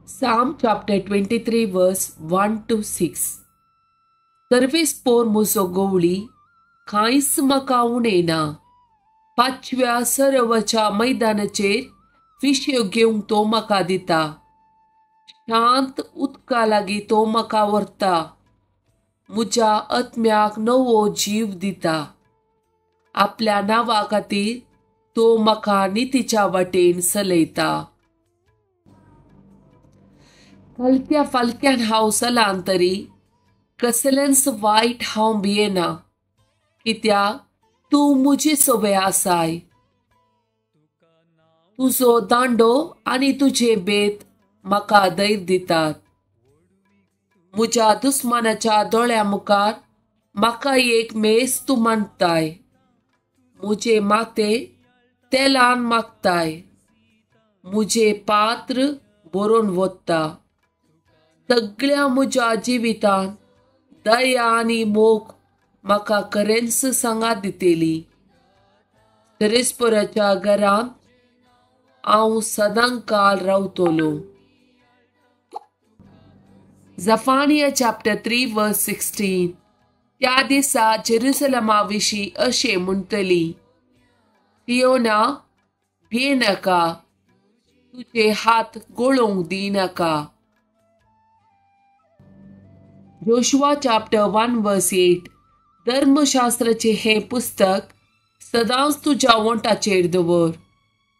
Psalm chapter 23 verse 1 to 6. सर्वेस्पोर म्हजो गवळी, कांयच म्हाका उणें ना. पाचव्या सरोवराच्या मैदानाचेर विशयो घेवंक तो म्हाका दिता. शांत उदका लागीं तो म्हाका व्हरता. म्हज्या आत्म्याक नवो जीव दिता. आपल्या नांवा खातीर तो म्हाका नितीच्या वाटेन चलयता. हलक्या फालक्यान हांव चलान तरी कसलेंच वायट हांव भियेना, कित्याक तूं म्हजी सवय आसाय. तुजो दांडो आनी तुजे बेत म्हाका धैर्य दितात. म्हज्या दुस्मानाच्या दोळ्या मुखार म्हाका एक मेज तूं मांडटाय. म्हजें माथें तेलान मागताय. म्हजें पात्र बरोवन वता. सगळ्या म्हज्या जिवितांत दया आनी मोग म्हाका खरेंच सांगात दितली. सर्वेस्पोराच्या घरांत हांव सदांकाळ रावतलो. Zephaniah chapter 3 verse 16. त्या दिसा जेरुसलमा विशीं अशें म्हणटली, सियोना, भियेनाका, तुजे हात गळोवंक दिनाका. Joshua chapter 1 verse 8. धर्मशास्त्राचें हें पुस्तक सदांच तुज्या वोंटाचेर दवर.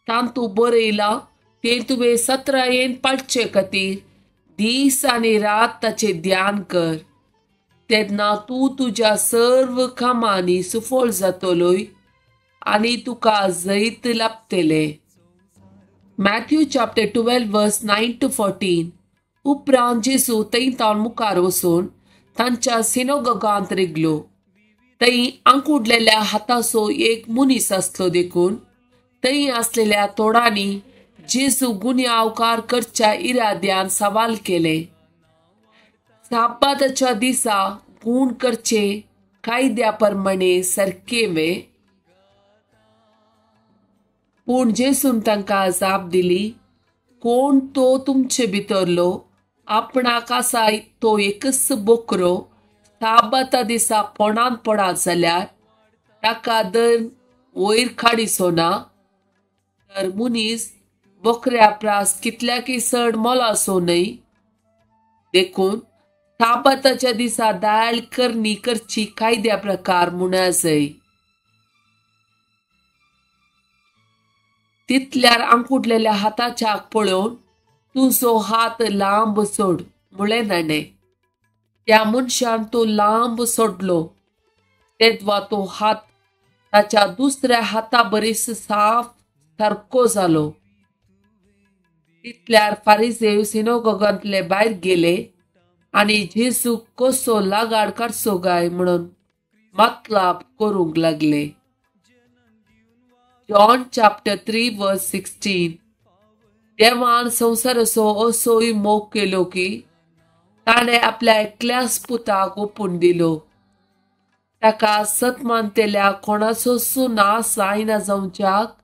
तातूंत बरयलां तें तुवें सत्रायेन पाळचे खातीर दीस आनी रात ताचें ध्यान कर. तेन्ना तूं तुज्या सर्व कामांनी सुफळ जातलोय आनी तुका जैत लाभतलें. Matthew chapter 12 verse 9 to 14. उपरांत जेजू थंय तावन मुखार वचून तांच्या सिनोगोगांत रिगलो. थंय आंकुडलेल्या हाताचो एक मनीस आसलो. देखून थंय आसलेल्या तोडांनी जेजू गुन्यांवकार करच्या इराद्यान सवाल केले, साबाताच्या दिसा गूण करचे कायद्या प्रमाणे सारकें वे? पूण जेसून तांकां जाप दिली, कोण तो तुमचे भितरलो आपणाक आसा तो एकच बोकरो साबाता दिसा पोणांत पडत जाल्यार ताका दर वयर काडिचो ना? तर मनीस बोकऱ्या प्रास कितल्याकय चड मोलाचो न्हय? देखून साबाताच्या दिसा दायल करणी करची कायद्या प्रकार म्हणा जाय. तितल्यार आंकुडलेल्या हाताच्याक पळोवन, तुजो हात लांब सोड, म्हळें ताणें. त्या मनशान तो लांब सोडलो. तेदवा तो हात ताच्या दुसऱ्या हाता बरीच साफ सारको जालो. तितल्यार फारिजेव सिनोगोगांतले भायर गेले आनी जेजूक कसो लागाड काडचो काय म्हणून मतलाब करूंक लागले. John chapter 3 verse 16. देवान संवसाराचो असोय मोग केलो की ताणें आपल्या एकल्याच पुताक ओपून दिलो, ताका सत मानतेल्या कोणाचोच नाश जायना जावच्याक,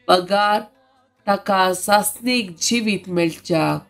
बगार ताका सासणीक जिवीत मेळच्याक.